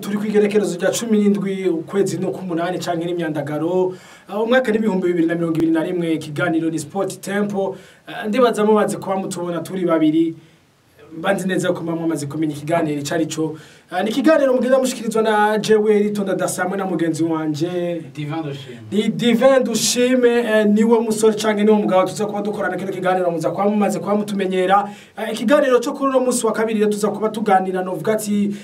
Turi kwigerekerezo rya 17 ukwezi no kumunani canke n'imyandagaro umwaka n'2021. Ikiganiro ni Sport Tempo. Ndibaza mubaze kuba mutubona turi babiri, mbanzi neza ko mwamaze kumenya ikiganiro icari co. Ni ikiganiro mugenda mushikirizwa na Jewe Ritonda Dasamwe na mugenzi wanje Divin Dushime. Ni Divin Dushime, niwe musore canke niwe mugabo tuza kuba dukorana kino kiganiro, muza kuba mumaze kuba mutumenyera. Ikiganiro cyo kuri uno munsi wa kabiri tuza kuba tuganira, novuga ati,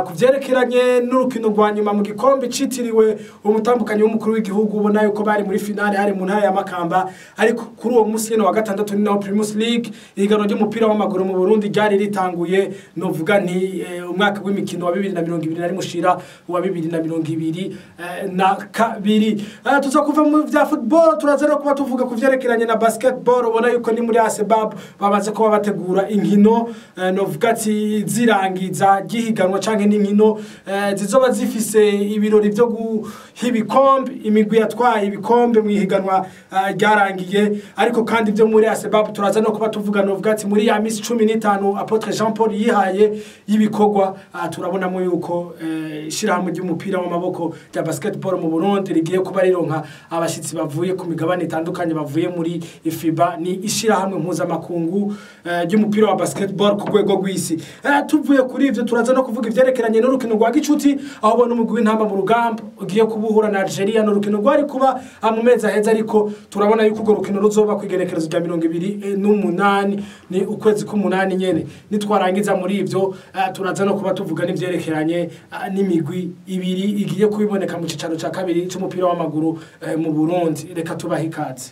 ku vyerekeranye n'urukino rwa nyuma mu gikombe citiriwe umutambukanyi w'umukuru w'igihugu. Ubona yuko bari muri finale hari mu ntara ya Makamba, ariko kuri uwo munsi nyene wa gatandatu ni naho Primus League, ihiganwa ry'umupira w'amaguru mu Burundi, ryari ritanguye, novuga nti umwaka w'imikino wa 2021 ushira wa 2022. Tuza kuva mu vya football, turaza no kuba tuvuga ku vyerekeranye na basketball. Ubona yuko ni muri ASEBAB bamaze kuba bategura inkino, novuga ati zirangiza gihiganwa canke n'inkino zizoba zifise ibirori vyo guha ibikombe imigwi yatwaye ibikombe mu ihiganwa ryarangiye. Ariko kandi byo muri ASEBAB turaza no kuba tuvuga, novuga ati, muri ya misi 15 Apôtre Jean Paul yihaye y'ibikorwa. Turabonamo yuko ishirahamwe ry'umupira w'amaboko rya basketball mu Burundi rigiye kuba rironka abashitsi bavuye ku migabane itandukanye, bavuye muri FIBA, ni ishirahamwe mpuzamakungu ry'umupira wa basketball ku rwego rw'isi. Tuvuye kuri ivyo, turaza no kuvuga ivyerekeranye n'urukino rwa gicuti, aho ubona umugwi w'Intamba mu Rugamba ugiye kubuhura na Algeria. N'urukino rwari kuba mu mezi aheze, ariko turabona yuko urwo rukino ruzoba kwigerekerezo rya 28, ni ukwezi k'umunani nyene. Nitwarangiza muri ivyo, turaza no kuba tuvuga n'ivyerekeranye n'imigwi ibiri igiye kubiboneka mu cicaro ca kabiri c'umupira w'amaguru mu Burundi. Reka tubahe ikaze.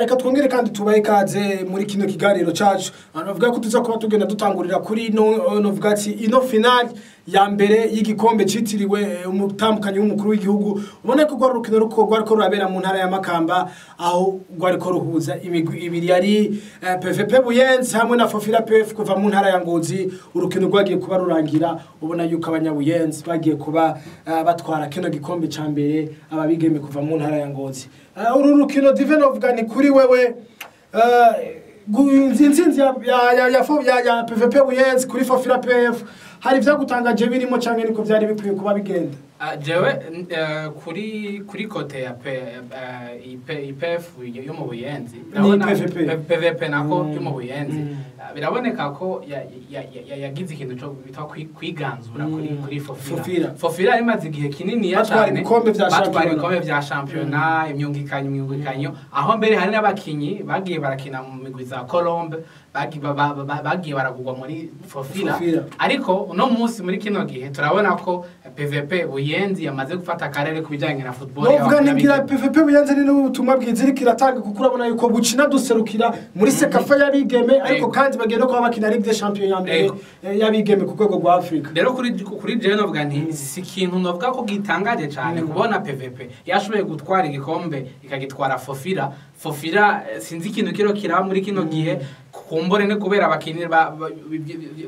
Reka twongere kandi tubahe ikaze muri kino kiganiro cacu. Navuga ko tuza kuba tugenda dutangurira kuri no novuga ati ino finale ya mbere y'igikombe citiriwe umutambukanyi w'umukuru w'igihugu. Ubona ko rwari urukino ruko rwariko rurabera mu ntara ya Makamba, aho rwariko ruhuza imigwi ibiri yari PVP Buyenzi hamwe na Fofila PF kuva mu ntara ya Ngozi. Urukino rwagiye kuba rurangira, ubona yuko abanyabuyenzi bagiye kuba batwara kino gikombe ca mbere, ababigeme kuva mu ntara ya Ngozi. Uru rukino, Divin, novuga ni kuri wewe, intsinzi ya PVP Buyenzi kuri Fofila PF, hari ivyagutangaje birimo canke niko vyari bikwiye kuba bigenda? Jewe kuri côté ya IPF yo mu Buyenzi, Ni PVP. PVP nako yo mu Buyenzi. Biraboneka ko yagize ikintu cyo bita kwiganzura kuri Fofila. Fofila. Fofila imaze igihe kinini ya Batwara cane ibikombe vya batwara shampiyona. ibikombe vya shampiyona, imyungikanyo, aho mbere hari n'abakinyi bagiye barakina mu migwi za Colombe bagiye baragurwa muri Fofila. Fofila. Ariko uno munsi, muri kino gihe, turabona ko PVP Buyenzi yamaze gufata akarere ku bijyanye na football Novuga nibwira y'abigeme. PVP Buyenzi ni n'ubutumwa bwiza iriko iratanga, kuko urabona yuko bukina duserukira muri CECAFA y'abigeme, ariko kandi bagiye no kuba bakina Ligue des Champions ya mbere y'abigeme ku rwego rwa Afrika. Rero kuri jewe novuga nti si ikintu novuga ko gitangaje cyane kubona PVP yashoboye gutwara igikombe ikagitwara Fofila. Fofila, sinzi ikintu kiro kiraba muri kino gihe, kumbure ne kubera bakinira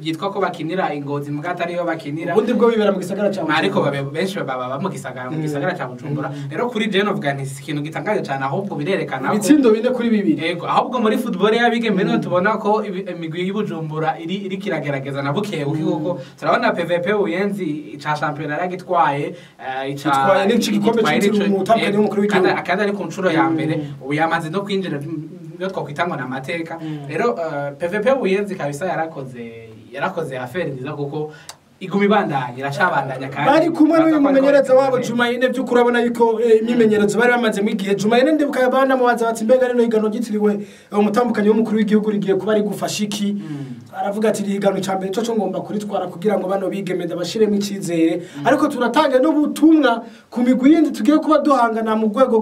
byitwa ko bakinira Ingozi mbwa atariyo bakinira. Ubundi bwo bibera mu gisagara ca Ariko Bujumbura. Benshi baba mu gisagara ca Bujumbura. Rero kuri jewe novuga nti si ikintu gitangaje cyane, ahubwo birerekana ko Ibitsindo 4-2. Yego, ahubwo muri football y'abigeme niho tubona ko imigwi y'Ibujumbura iri kiragerageza na buke buke, kuko turabona PVP Buyenzi ica shampiyona yaragitwaye, ica Itwaye n'ici gikombe itwaye citiriwe umutambukanyi w'umukuru w'igihugu. Kandi ari ku nshuro ya mbere, ubu yamaze no kwinjira ibyo twakwita ngo ni amateka. Rero PVP Buyenzi kabisa yarakoze affaire nziza, kuko iguma ibandanya, iracabandanya, kandi Bari kumwe n'uyu baza ko ariko mumenyereza wabo bateguye. Jumayine. By'ukuri urabona yuko imyimenyerezo bari bamazemo igihe. Jumayine, ndibuka banamubaza bati: "Mbega rino higanwa ryitiriwe umutambukanyi w'umukuru w'igihugu rigiye kuba rigufasha iki?" Aravuga ati: "Iri ca mbere cyo ngomba kuritwara kugira ngo bano bigeme ndabashiremo icyizere, ariko turatanga n'ubutumwa ku migwi yindi tugiye kuba duhangana mu rwego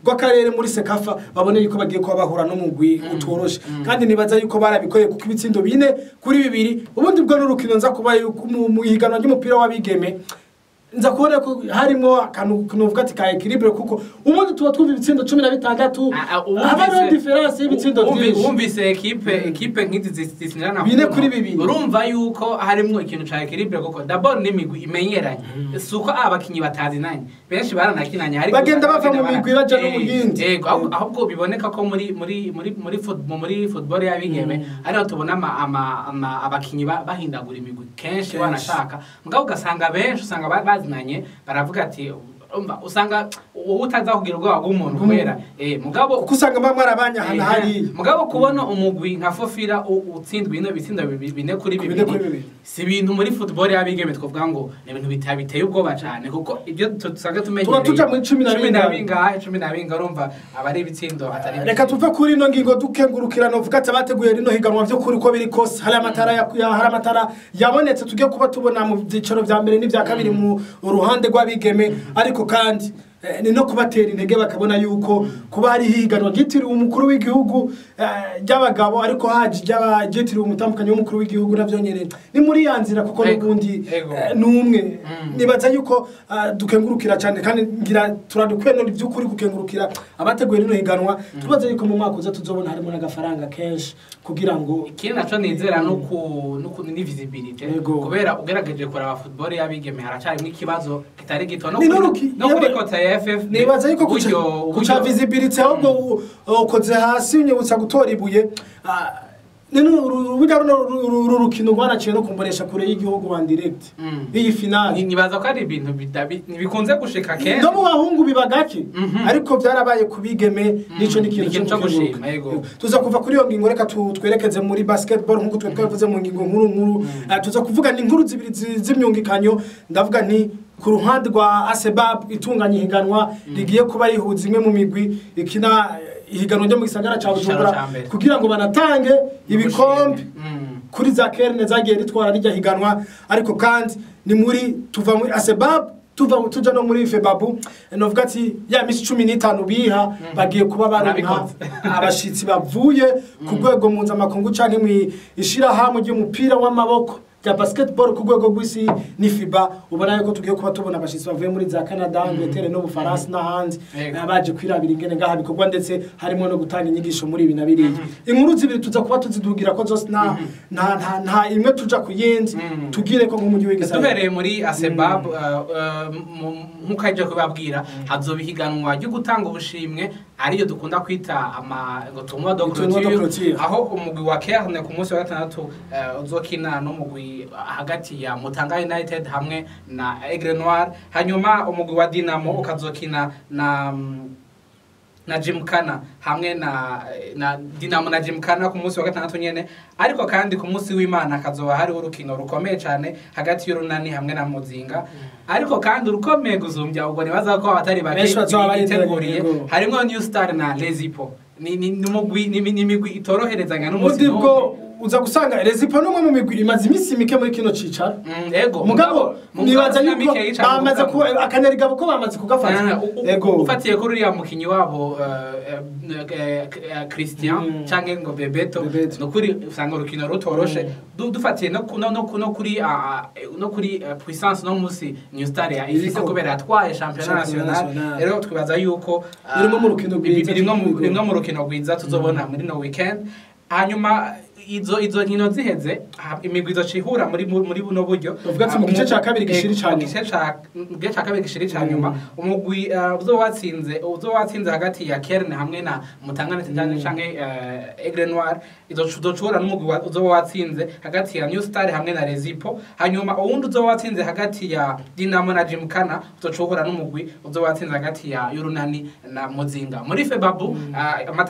rw'akarere muri CECAFA, babone yuko bagiye kuba bahura n'umugwi utoroshe." Kandi nibaza yuko barabikoye, kuko ibitsindo 4-2. Ubundi bwo n'urukino nza kuba yuko mu ihiganwa ry'umupira w'abigeme Nza kubona ko harimo akantu novuga ati ka équilibre, kuko ubundi tuba twumva ibitsindo 16, haba hariho différence y'ibitsindo byinshi. Wumvise équipe nk'izi zisinirana 4-2. Urumva yuko harimwo ikintu ca équilibre, kuko d'abord n'imigwi imenyeranye, si uko abakinyi batazinanye, benshi baranakinanye, ariko Bagenda bava mu migwi baja no mu yindi. Yego, ahubwo biboneka ko muri football y'abigeme ariho tubona abakinyi bahindagura imigwi kenshi. Kenshi. Wanashaka mugabo ugasanga benshi usanga bazinanye, baravuga ati umva, usanga wowe utaza kugira ubwoba bw'umuntu kubera mugabo Kuko usanga bamwe arabanyahana hariya. Mugabo kubona umugwi nka Fofira utsindwa ino bitsindo 4-2, 4-2. si ibintu muri football y'abigeme twavuga ngo ni ibintu biteye ubwoba cyane, kuko ibyo tusanga tumenyereye Tuba tuja muri cumi na cumi na bingahe. bingahe, 12, urumva aba ari ibitsindo atari Reka tuve kuri ino ngingo dukengurukira, novuga ati abateguye rino higanwa vy'ukuri uko biri kose hari amatara hari amatara yabonetse tugiye kuba tubona mu byicaro vya mbere n'ivya kabiri mu ruhande rw'abigeme, ariko kandi ni no kubatera intege bakabona yuko kuba hari higanwa ryitiriwe umukuru w'igihugu ry'abagabo, ariko haje ryitiriwe umutambukanyi w'umukuru w'igihugu, navyo nyene ni muri ya nzira, kuko n'ubundi n'umwe. Nibaza yuko dukengurukira cyane, kandi ngira turadukwiye no by'ukuri gukengurukira abateguye rino higanwa. Tubaze yuko mu mwaka uza tuzobona harimo n'agafaranga kenshi kugira ngo Ikindi naco nizera nuku ni visibility, kubera ugerageje kuraba football y'abigeme haracarimo ikibazo kitari gito no Ni n'uruki- no kuri côté ya FF. Nibaza yuko kuca visibility, ahubwo ukoze hasi unyibutsa gutora ibuye. Ni burya runo rukino rwanaciye no kumbonesha kure y'igihugu en direct, iyi finale. Nibaza ko ari ibintu ntibikunze gushika kenshi. No mu bahungu biba gake, ariko byarabaye ku bigeme, nico ni ikintu Ni ikintu cyo co gushima, gukenguruka. yego. Tuza kuva kuri iyo ngingo, reka twerekeze muri basketball nkuko twe twavuze mu ngingo nkuru nkuru. Tuza kuvuga ni inkuru zibiri z'imyungikanyo. Ndavuga nti ku ruhande rwa ASEBAB itunganya ihiganwa rigiye kuba rihuza imwe mu migwi ikina ihiganwa ryo mu gisagara ca Icicaro Bujumbura, ca mbere. kugira ngo banatange ibikombe kuri za kerne zagiye ritwara rijya higanwa. Ariko kandi ni muri tuva muri ASEBAB, tuva tuja no muri FEBABU, novuga ati ya misi 15 biha bagiye kuba baronka Barabikoze. abashitsi bavuye ku rwego mpuzamakungu canke mu ishirahamwe ry'umupira w'amaboko rya basketball ku rwego rw'isi ni FIBA. Ubona yuko tugiye kuba tubona abashitsi bavuye muri za Canada, Angleterre n'Ubufaransa n'ahandi, baje kwirabira ingene ngaha bikorwa, ndetse harimo no gutanga inyigisho muri ibi na biriya. Inkuru zibiri tuza kuba tuzidugira ko zose nta imwe tuja ku yindi. Tugire ko nk'umujyi w'igisagara Duhereye muri ASEBAB, nk'uko aje kubabwira, hazoba ihiganwa ryo gutanga ubushimwe, ariyo dukunda kwita ama ngo tournoi de Tournoi de clôture, clôture. aho umugwi wa Kerne ku munsi wa gatandatu uzokina n'umugwi hagati ya Mutanga United hamwe na Aigle Noir, hanyuma umugwi wa Dinamo ukazokina na Gymkhana hamwe na Dinamo na Gymkhana ku munsi wa gatandatu nyene. Ariko kandi ku munsi w'Imana kazoba hariho urukino rukomeye cyane hagati y'Urunani hamwe na Muzinga, ariko kandi urukomeye guzumbya ubwo nibaza ko abatari bake Benshi bazoba biteguriye, yego. harimwo New Star na Lezipo, ni imigwi itoroherezanya n'umukino. Ubundi bwo uza gusanga Rezipo n'umwe mu migwi imaze iminsi mike muri kino cicaro. Ego. Mugabo nibaza yuko bamaze ku akanyarigabo ko bamaze kugafata. Ego. Ufatiye kuri uriya mukinyi wabo Christian canke ngo Bebeto, Bebeto. Nukuri usanga urukino rutoroshe. Dufatiye no ku- no no ku- no kuri no kuri puissance no musi New Star ya ifise Iriko. kubera yatwaye championnat Championnat national. national. Rero twibaza yuko Birimwo mu rukino rwiza birimwo birimwo mu rukino rwiza tuzobona muri no weekend. Hanyuma izo nkino ziheze, imigwi izoca ihura muri buno buryo. Uvuga ati mu gice ca kabiri gishira ica Mu nyuma. gice ca kabiri gishira ica nyuma, umugwi uzoba watsinze hagati ya Kerne hamwe na Mutangana canke Aigle Noir izocura n'umugwi uzoba watsinze hagati ya New Star hamwe na Rezipo, hanyuma uwundi uzoba watsinze hagati ya Dinamo na Gymkhana uzocura n'umugwi uzoba watsinze hagati ya Yurunani na Muzinga. Muri Febabu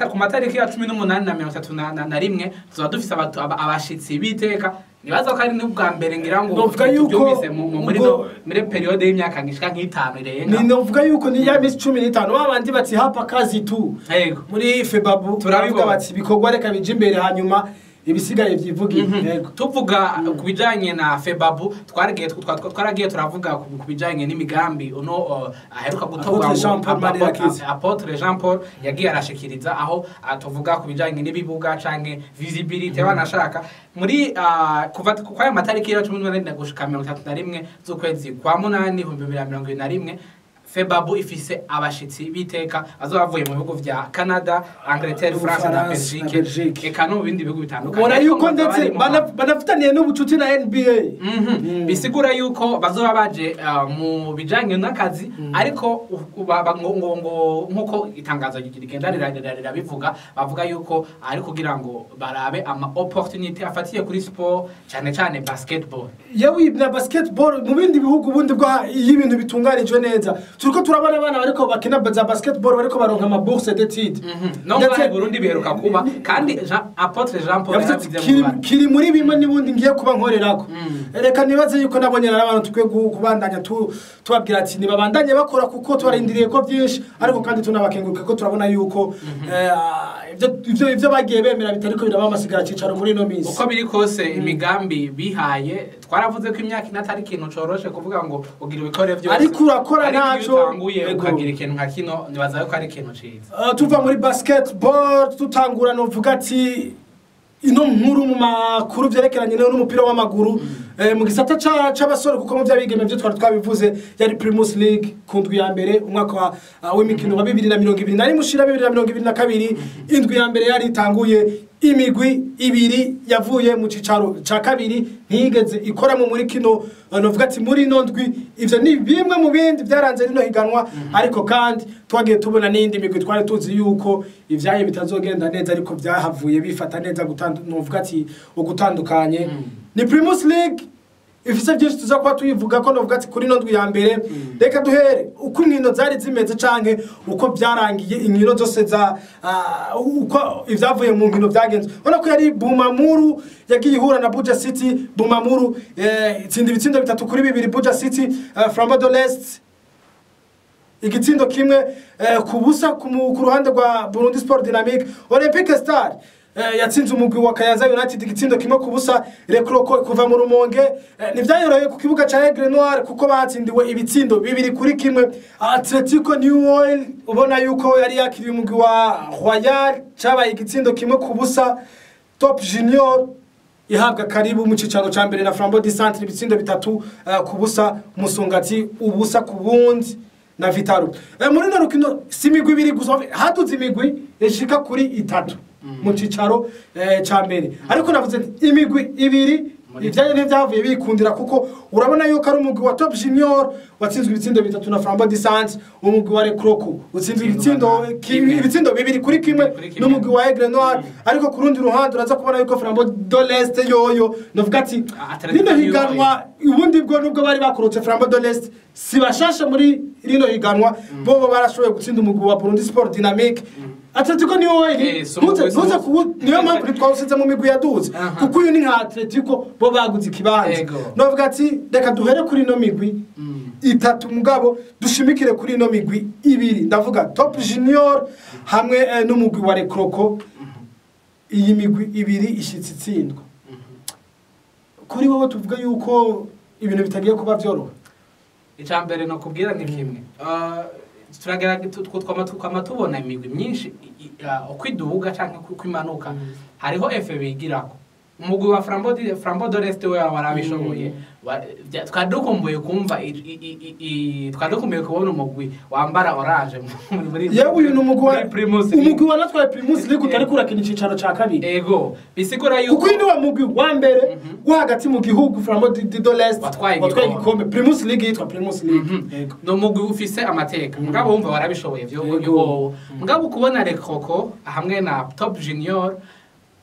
ku matariki ya 18 na 31 tuzoba dufise abashitsi biteka. Nibaza ko ari n'ubwa mbere ngira ngo Novuga yuko tubyumvise muri muri période y'imyaka ngishika nk'itanu irenga. Ni novuga yuko ni ya misi 15 babandi bati hapa kazi tu. Yego. Muri FEBABU Turabibona. turavuga bati ibikorwa reka bije imbere, hanyuma Ibisigaye vyivugira. Yego. Tuvuga ku bijanye na FEBABU, twaragiye turavuga ku bijanye n'imigambi uno aheruka gutorwa. Apôtre Jean Paul Manirakiza. Apôtre Jean Paul yagiye arashikiriza aho tuvuga ku bijanye n'ibibuga canke visibility banashaka muri kuva kwa ayo matariki ya 18 gushika 31 z'ukwezi kwa munani 2021. FEBABU ifise abashitsi biteka bazoba bavuye mu bihugu vya Canada, Angleterre, France na Ubufaransa na Belgique, Belgique. eka no mu bindi bihugu bitandukanye. Ubona Ariko yuko ngo ndetse bari mu banafitaniye n'ubucuti na NBA. Bisigura yuko bazoba baje mu bijanye n'akazi, ariko ngo nkuko itangazo rigenda rirabivuga, bavuga yuko ari kugira ngo barabe ama opportunity afatiye kuri sport, cyane cyane basketball. Yewe, na basketball mu bindi bihugu, ubundi bwo iyo ibintu bitunganijwe neza, turiko turabona abana bariko bakina za basketball bariko baronka ama bourse d'études. No ngaha i Burundi biheruka kuba, kandi Apôtre Jean Paul Yavuze ati yaravuze mu kiri, kiri muri bimwe n'ubundi ngiye kuba nkorerako. Reka nibaze yuko nabonye n'abantu tukwiye kubandanya tubabwira ati nibabandanye bakora, kuko tubarindiriye ko byinshi, ariko kandi tunabakenguruka ko turabona yuko ivyo bagiye bemera bitariko biraba amasigara cicaro muri ino minsi. Uko biri kose, imigambi bihaye, twaravuze ko imyaka 4 atari ikintu coroshe kuvuga ngo ugira ubikore byose. Ariko urakora Ariko iyo ntaco. utanguye Ego. ukagira ikintu nka kino, nibaza yuko ari ikintu ciza. Tuva muri basketball, tutangura novuga ati ino nkuru mu makuru vyerekeranye n'umupira w'amaguru mu gisata c'abasore, kuko mu vy'abigeme vyo twari twabivuze, yari Primus League ku ndwi ya mbere umwaka w'imikino wa 2021 ushira 2022. Indwi ya mbere yari itanguye, imigwi ibiri yavuye mu cicaro ca kabiri ntiyigeze ikoramo muri kino novuga ati muri ino ndwi. Ivyo ni bimwe mu bindi byaranze rino higanwa, ariko kandi twagiye tubona n'indi migwi twari tuzi yuko ivyayo bitazogenda neza, ariko vyahavuye bifata neza novuga ati ugutandukanye. Ni Primus League ifise byinshi tuza kuba tuyivuga ko novuga ati kuri ino ndwi ya mbere. Reka duhere uko inkino zari zimeze canke uko byarangiye, inkino zose za uko ivyavuye mu nkino byagenze. Ubona ko yari Bumamuru yagiye ihura na Buja City. Bumamuru itsinda ibitsindo 3-2 Buja City. Flambeau de l'Est igitsindo 1-0 ku ruhande rwa Burundi Sport Dynamique. Olympique Star yatsinze umugwi wa Kayanza United igitsindo 1-0. Rekroko kuva mu Rumonge ntivyayoroheye ku kibuga ca Aigle Noir, kuko batsindiwe ibitsindo 2-1. Atletico New Oil ubona yuko yari yakiriye umugwi wa Royal, cabaye igitsindo 1-0. Top Junior ihabwa karibu mu cicaro ca mbere na Flambeau du Centre ibitsindo 3-0. Musongati 0-0 na Vitaro. Muri no rukino si imigwi ibiri gusa, haduze imigwi ishika kuri itatu mu cicaro ca mbere, ariko navuze nti imigwi ibiri ivyayo ntivyavuye bikundira, kuko urabona yuko ari umugwi wa Top Junior watsinzwe ibitsindo bitatu na Flambeau du Centre, umugwi wa Rekroko utsinzwe ibitsindo 2-1 Kuri kimwe. n'umugwi wa Aigle Noir. Ariko ku rundi ruhande uraza kubona yuko Flambeau de l'Est yoyo novuga ati Atletico rino New higanwa ubundi bwo nubwo bari bakorotse, Flambeau de l'Est si bashasha muri rino higanwa, bobo barashoboye gutsinda umugwi wa Burundi Sport Dynamique. Atletico niyo Eh, si umugwi, ntuze si ntuze umugwi. niyo mpamvu ntitwawusize mu migwi yaduze, kuko uyu ni nka Atletico, bo baguze ikibanza. Novuga ati reka duhere kuri ino migwi itatu, mugabo dushimikire kuri ino migwi ibiri, ndavuga Top Junior hamwe n'umugwi wa Rekroko. Iyi migwi ibiri ishitse itsindwa. Kuri wowe tuvuga yuko ibintu bitagiye kuba byoroha? Icya mbere no kubwira ni kimwe. Twama tubona imigwi myinshi uko iduga canke uko imanuka, hariho effet bigirako. Umugwi wa Flambeau de l'Est we warabishoboye. Twari dukumbuye kumva twari dukumbuye kubona umugwi wambara orange muri Yewe, uyu ni umugwi wa muri Primus League. Umugwi wanatwaye Primus League utari kurakina icicaro ca kabiri. Ego, bisigura yuko Kuko uyu ni wa mugwi wa mbere wo hagati mu gihugu, Flambeau de l'Est, Watwaye watwaye igikombe. igikombe Primus League, yitwa Primus League. Yego. Ni umugwi ufise amateka, mugabo wumva warabishoboye vyo wowe. Mugabo kubona Rekroko hamwe na Top Junior,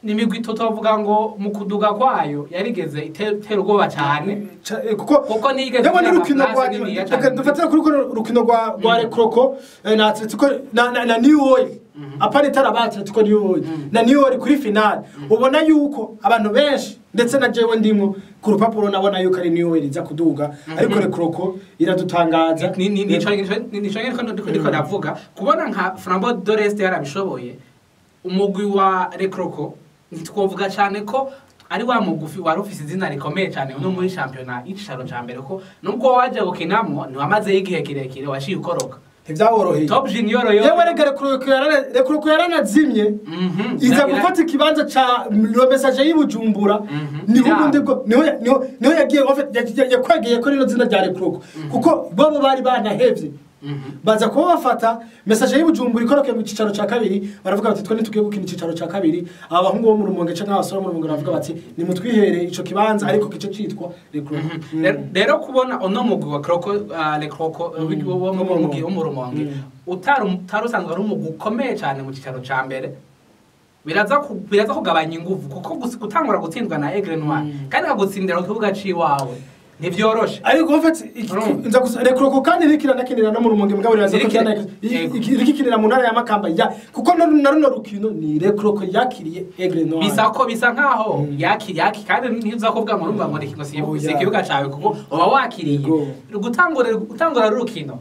ni imigwi tutovuga ngo mu kuduga kwayo yarigeze itera ubwoba cyane. Kuko Kuko niyigeze yewe itera n'urukino rwa amaplace niniya reka cane. Dufatira kuri runo rukino rwa Rekroko na Atletico na New Oil, apana itaraba Atletico New Oil, na New Oil kuri finale, ubona yuko abantu benshi ndetse na jewe ndimo ku rupapuro nabona yuko ari New Oil iza kuduga, ariko Rekroko iradutangaza. Nico ndiko ndavuga, kubona nka Flambeau de l'Est yarabishoboye, umugwi wa Rekroko Ntitwovuga cyane ko ari wa mugufi wari ufise izina rikomeye cyane no muri shampiyona y'icicaro ca mbere, ko nubwo waje gukinamwo ntiwamazeyo igihe kirekire, waciye ukoroka. Ntibyaboroheye. Top Junior yo Yewe, reka, Rekuruko yaranazimye, iza gufata ikibanza ca Message y'Ibujumbura. Niho ubundi bwo niho yagiye, en fait, yakwegeye ko rino zina rya Rekuruko, kuko bobo bari banahevye. Baza kuba bafata Message y'Ibujumbura ikorokeye mu cicaro ca kabiri, baravuga bati: "Twe ntitugiye gukina icicaro ca kabiri." Aba bahungu bo mu Rumonge canke abasore bo mu Rumonge baravuga bati: "Nimutwihere ico kibanza," ariko kice citwa Rekuruko. Rero kubona uno mugwi wa Kroko, Le Kroko, wo mu mugwi wo mu Rumonge, utari usanzwe ari umugwi ukomeye cyane mu cicaro ca mbere, biraza kugabanya inguvu, kuko gutangura gutsindwa na Aigle Noir kandi akagutsindira ku kibuga ciwawe ntivyoroshe. Ariko en fait nza gusa Rekuruko kandi iriko iranakinira no mu Rumonge, mugabo riraza ko iriko ikinira mu ntara ya Makamba ya, kuko na runo rukino ni Rekuruko yakiriye Aigle Noir. Bisa ko bisa nkaho yaki kandi ntiza kuvuga ngo urumva ngo ni si Oya. ikibuga cawe, kuko uba wakiriye. Gutangura rukino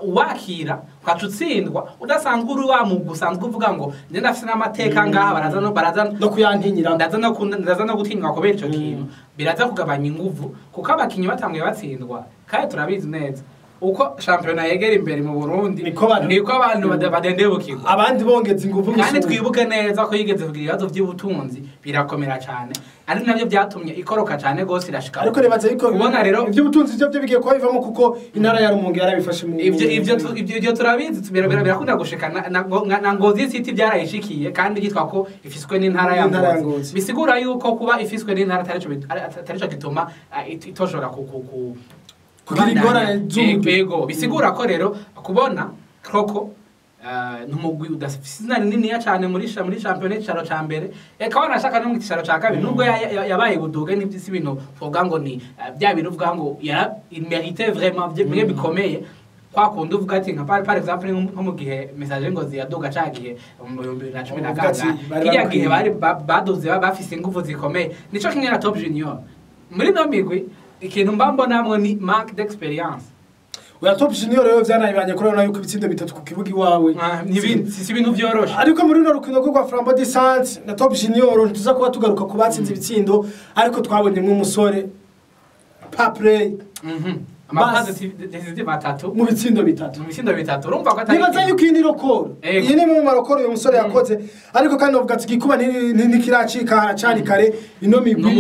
wakira ukaca utsindwa, udasanzwe uri wa mugwi usanzwe uvuga ngo njye ndafise n'amateka ngaha, baraza no kuyantinyira. Ndaza no gutinywa kubera ico kintu. Biraza kugabanya inguvu, kuko abakinyi batanguye batsindwa, kandi turabizi neza uko shampiyona yegera imbere mu Burundi, Niko abantu- niko abantu badendebukirwa. Abandi bongeza inguvu Kandi gusumba. twibuke neza ko yigeze kugira ibibazo by'ubutunzi birakomera cyane, ari nabyo byatumye ikoroka cyane gose irashika. Ariko nibaza yuko Ubona rero iby'ubutunzi byo bigiye kuba bivamo, kuko intara ya Rumonge yarabifashe mu Ivyo turabizi, birakunda gushika na Ngozi City byarayishikiye, kandi yitwa ko ifiswe n'intara ya N'intara ya Ngozi. Ngozi. Bisigura yuko kuba ifiswe n'intara atarico gituma itoshobora ku Kugira ingorane z'uburyo. Yego, bisigura ko rero kubona Kroko n'umugwi udafise izina rininiya cyane muri shampiyona y'icicaro ca mbere, eka wanashaka no mu gicaro ca kabiri, nubwo yabaye buduge, n'ivyisi ibintu uvuga ngo ni bya bintu uvuga ngo yara il mérite vraiment bimwe bikomeye, kwa kundi uvuga ati nka par exemple nko mu gihe Message Ngozi yaduga ca gihe mu 2010 Uvuga ati, bari kiriya bakwiye. gihe bari baduze bafise inguvu zikomeye. Nico kimwe na Top Junior. Muri no migwi ikintu mba mbonamwo ni manque d'expérience. Oya, Top Junior rero vyanayibanye kuri yuko ibitsindo bitatu ku kibuga iwawe. Ah, si ibintu vyoroshe. Ariko muri runo rukino rwa Flambeau du Centre na Top Junior, ntituza kuba tugaruka ku batsinze ibitsindo, ariko twabonyemo umusore Paprey Ama passes décisives atatu mu bitsindo bitatu. Mu bitsindo bitatu, urumva ko atari Nibaza yuko iyi ni record. Ego. Iyi ni mu ma record uyu musore yakoze, ariko kandi uvuga ati igikuba ntikiracika, haracari kare. Ino migwi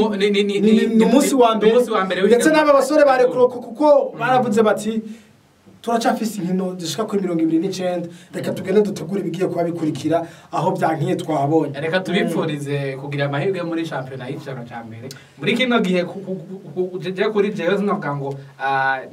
ni umunsi wa mbere, Ni umunsi wa mbere ndetse w'ihiganwa. n'aba basore ba Rekroko, kuko baravuze bati: "Turacafise inkino zishika kuri 29, reka tugende dutegure ibigiye kuba bikurikira aho byankiye twabonye." Reka tubipfurize kugira amahirwe muri shampiyona y'icicaro ca mbere muri kino gihe. Je kuri jewe sinavuga ngo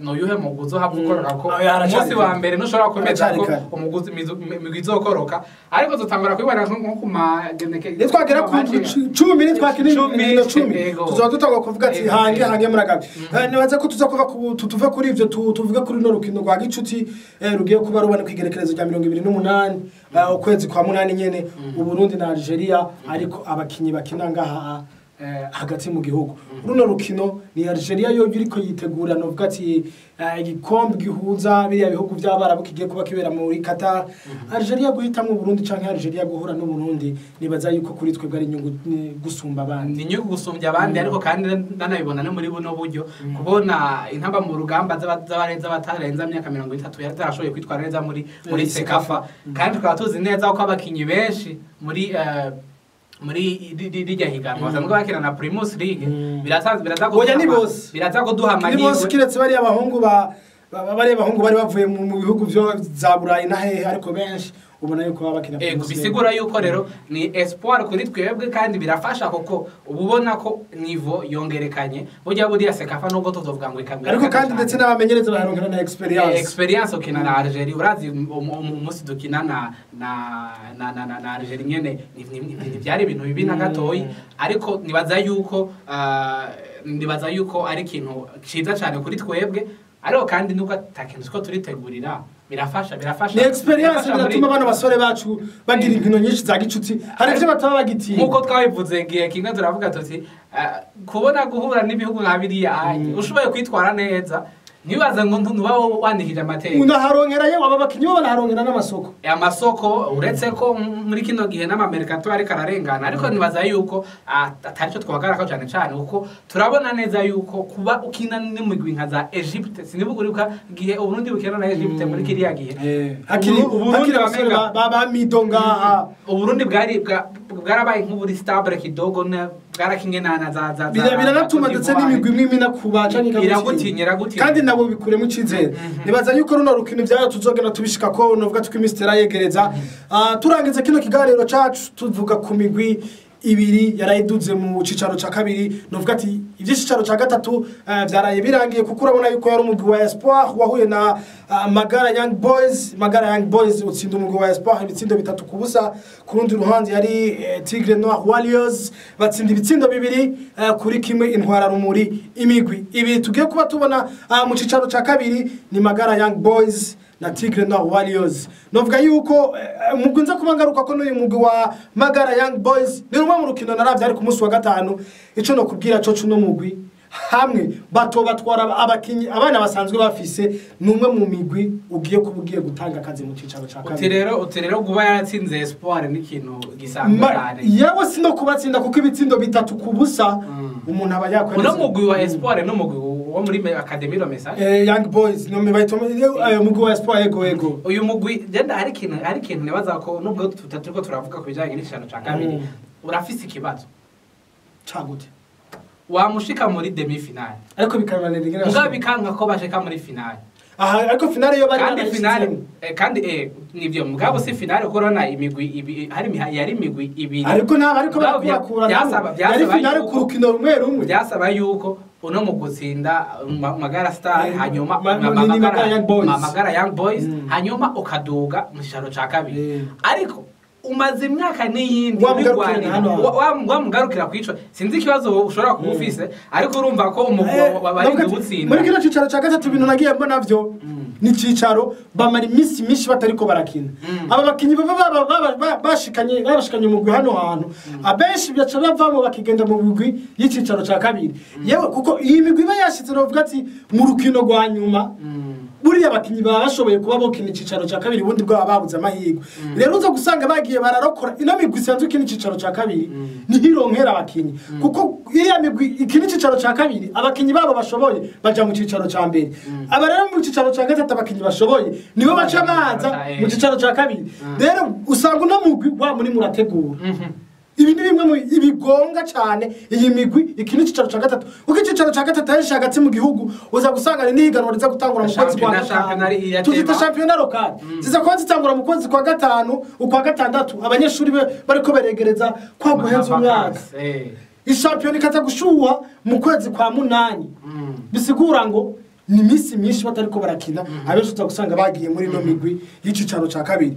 noyuhe mugwi uzohava ukoroka, ko Oya, haracari umunsi wa kare. mbere ntushobora kwemeza Haracari ko kare. umuguzi imigwi izokoroka, ariko dutangura kubibona nko ku mageneke Nitwagera ku 10, nitwakina inkino 10, tuzoba dutangwa kuvuga ati hange hange muragabe. Nibaza ko tuza kuva tuve kuri ivyo, tuvuge kuri no rukino rwa gicuti rugiye kuba rubona ku igerekerezo rya 28 ukwezi kwa munani nyene, Uburundi na Algeria, ariko abakinyi bakina ngaha hagati mu gihugu. Runo rukino ni Algeria yo iriko yitegura, novuga ati igikombe gihuza biriya bihugu by'Abarabu kigiye kuba kibera muri Qatar. Algeria guhitamwo Burundi canke Algeria guhura n'u Burundi, nibaza yuko kuri twebwe ari inyungu gusumba abandi. Ni inyungu gusumbya abandi, ariko kandi ndanabibona no muri buno buryo, kubona intamba mu rugamba z'abatarenza imyaka 30 zarashoboye kwitwara neza muri CECAFA, kandi tukaba tuzi neza ko abakinyi benshi muri rirya higanwa basanzwe bakina na Primus League, biraza Oya, ni bose. biraza kuduha Ni bose, amahirwe. kiretse bariya bahungu bariya bahungu bari bavuye mu bihugu byo za Burayi na hehe, ariko benshi ubona yuko baba bakina Ego, Primus League. Bisigura yuko rero ni espoir kuri twebwe, kandi birafasha kuko uba ubona ko niveau yongerekanye. Burya buriya CECAFA nubwo tuzovuga ngo ikamera Ariko kandi ndetse n'abamenyereza baharonkera na experience. Experience ukina na Algeria, urazi umunsi dukina na Algeria nyene ntibyari ibintu bibi na gatoyi, ariko nibaza yuko ari ikintu ciza cyane kuri twebwe, ariko kandi nubwo ata kintu two turitegurira, birafasha Ni experience, birafasha biratuma bano basore bacu bagira inkino nyinshi za gicuti, hari ivyo bataba bagitinya. Nk'uko twabivuze igihe kimwe, turavuga tuti kubona guhura n'ibihugu nka biriya anye ushoboye kwitwara neza. Ntibaza ngo ntuba wandikije amateka. Unaharonkera yewe aba bakinyi bo banaharonkera n'amasoko. Amasoko uretse ko muri kino gihe n'amamerikato ariko ararengana, ariko nibaza yuko atari cyo twagaraka cyane cyane, kuko turabona neza yuko kuba ukina n'imigwi nka za Egypte, sinibuguruka gihe Uburundi bukina na Egypte muri kiriya gihe. Hakiri abasore ba Midonga, Uburundi bwari bwarabaye nk'uburi stable kidogo na bwarakinge na za biranatuma ndetse n'imigwi imwe inakuba canke iragutinya kandi nabo bikuremo icizere. Nibaza yuko runo rukino ibyayo tuzogenda tubishika ko novuga tuko imistera yegereza. Turangiza kino kiganiro cacu tuvuga ku migwi ibiri yarayiduze mu cicaro ca kabiri, novuga ati ivy'icicaro ca gatatu vyaraye birangiye, kuko urabona yuko yari umugwi wa Espoir wahuye na Magara Young Boys. Magara Young Boys utsinda umugwi wa Espoir ibitsindo 3-0. Ku rundi ruhande yari Tigre Noir Warriors batsinda ibitsindo 2-1 Intwara Rumuri. Imigwi ibiri tugiye kuba tubona mu cicaro ca kabiri ni Magara Young Boys na Tigre Noir Warriors. Novuga yuko umugwi nza kubangaruka ko n'uyu mugwi wa Magara Young Boys ni rumwe mu rukino naravye ari ku munsi wa gatanu. Ico no kubwira co cuno mugwi hamwe bato batwara abakinyi abana basanzwe bafise, numwe mu migwi ugiye kubugiye gutanga akazi mu cicaro ca kabiri. Uti rero guba yaratsinze Espoir ni ikintu gisanzwe cyane. Yewe sino kubatsinda kuko ibitsindo 3-0 umuntu aba yakweretse. Uno mugwi wa Espoir no mugwi wo muri Academy lo message Young Boys no mibayito mugwi wa Espoir ego. Uyu mugwi genda hari ikintu nibaza ko nubwo tutariko turavuga ku bijanye n'icicaro ca kabiri, urafise ikibazo cagute wamushika muri demi finale, ariko bikabananira mugabo bikanka ko bashika muri finale. Aha ariko finale yo bari kandi finale kandi nivyo mugabo si finale corona imigwi ibi hari yari imigwi ibiri, ariko naba ariko barakura yari finale ku rukino rumwe rumwe. Byasaba yuko uno mu gutsinda Magara Star hanyuma Magara Young Boys hanyuma ukaduga mu cicaro ca kabiri, ariko umaze imyaka n'iyindi wamugarukira kwico. Sinzi ikibazo ushobora kuba ufise, ariko urumva ko umugwi bari gutsinda muri kino cicaro ca gatatu. Ibintu nagiye mbona vyo ni cicaro bamara iminsi myinshi batariko barakina. Aba bakinyi baba bashikanye umugwi hano hantu, abenshi baca bavamo bakigenda mu mugwi y'icicaro ca kabiri. Yewe kuko iyi migwi iba yashitse novuga ati mu rukino rwa nyuma buriya abakinyi baba bashoboye kuba bokina icicaro ca kabiri, ubundi bwaba babuze amahirwe. Rero uza gusanga bagiye bararokora ino migwi isanzwe ikina icicaro ca kabiri ntihironkera abakinyi, kuko iriya migwi ikina icicaro ca kabiri abakinyi babo bashoboye baja mu cicaro ca mbere. Aba rero mu cicaro ca gatatu abakinyi bashoboye nibo baca baza mu cicaro ca kabiri. Rero usanga uno mugwi wa muri murategura. Ibi ni bimwe mu ibigonga cyane iyi migwi ikina icicaro ca gatatu, kuko icicaro ca gatatu ari hagati mu gihugu uza gusanga ni higanwa riza gutangura mu kwezi kwa gatanu. Tuzita championnat local ziza kuba zitangura mu kwezi kwa gatanu ukwa gatandatu, abanyeshuri bariko beregereza kwa guheza umwaka. Ishampiyona ikaza gushuha mu kwezi kwa munani, bisigura ngo ni misi myinshi batariko barakina. Abenshi uza gusanga bagiye muri no migwi y'icicaro ca kabiri.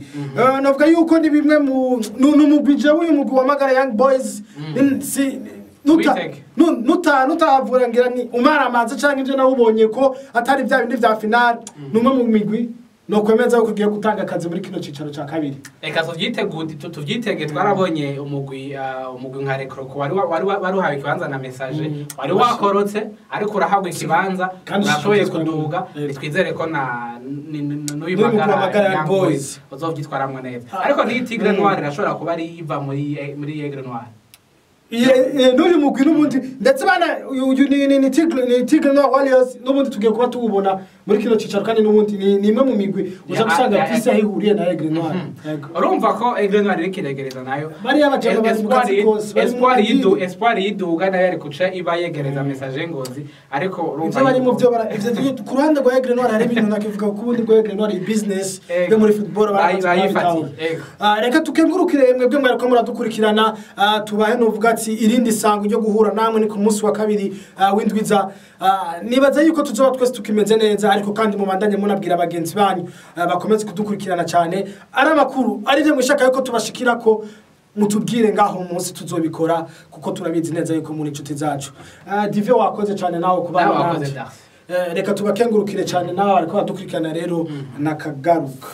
Navuga yuko ni bimwe mu n'umugwi jewe uyu mugwi wa Magara Young Boys si nutahavura ngira ni umaramaze canke ivyo nawubonye ko atari vya bindi vya finale, numwe mu migwi no kwemeza ko ugiye gutanga akazi muri kino cicaro ca kabiri. Eka tuvyitege twarabonye umugwi nka Rekroko wari uhawe ikibanza na message, wari wakorotse ariko urahabwa ikibanza urashoboye kuduga. Twizere ko na n'uyu Magara Young Boys uzovyitwaramwo neza. Ariko ni Tigre Noir irashobora kuba ari iva muri Aigle Noir. N'uyu mugwi n'ubundi ndetse bana uyu ni Tigre Noir Warriors n'ubundi tugiye kuba tuwubona muri kino cicaro, kandi n'ubundi ni imwe mu migwi uza gusanga afise aho ihuriye na Aigle Noir. Urumva ko Aigle Noir iri kiregereza nayo bariya bajana bari mu kazi kose, Espoir yiduga nayo ari kuca iba yegereza message Ngozi, ariko urumva ivyo bari mu byo ivyo ku ruhande rwa Aigle Noir hari ibintu nakivuga ku bundi rwa Aigle Noir business yo muri football barayifatiye. Reka tukengurukire mwebwe mwariko muradukurikirana, tubahe novuga ati irindi sango ryo guhura namwe ni ku munsi wa kabiri w'indwiza. Nibaza yuko tuzoba twese tukimeze neza, ariko kandi mubandanye munabwira abagenzi banyu bakomeze kudukurikirana cyane. Ari amakuru ari byo mwishaka yuko tubashikira ko mutubwire ngaho umunsi tuzobikora, kuko turabizi neza yuko muri inshuti zacu. Dive wakoze cyane nawe kubana natwe. Reka tubakengurukire cyane nawe ariko badukurikirana rero nakagaruka.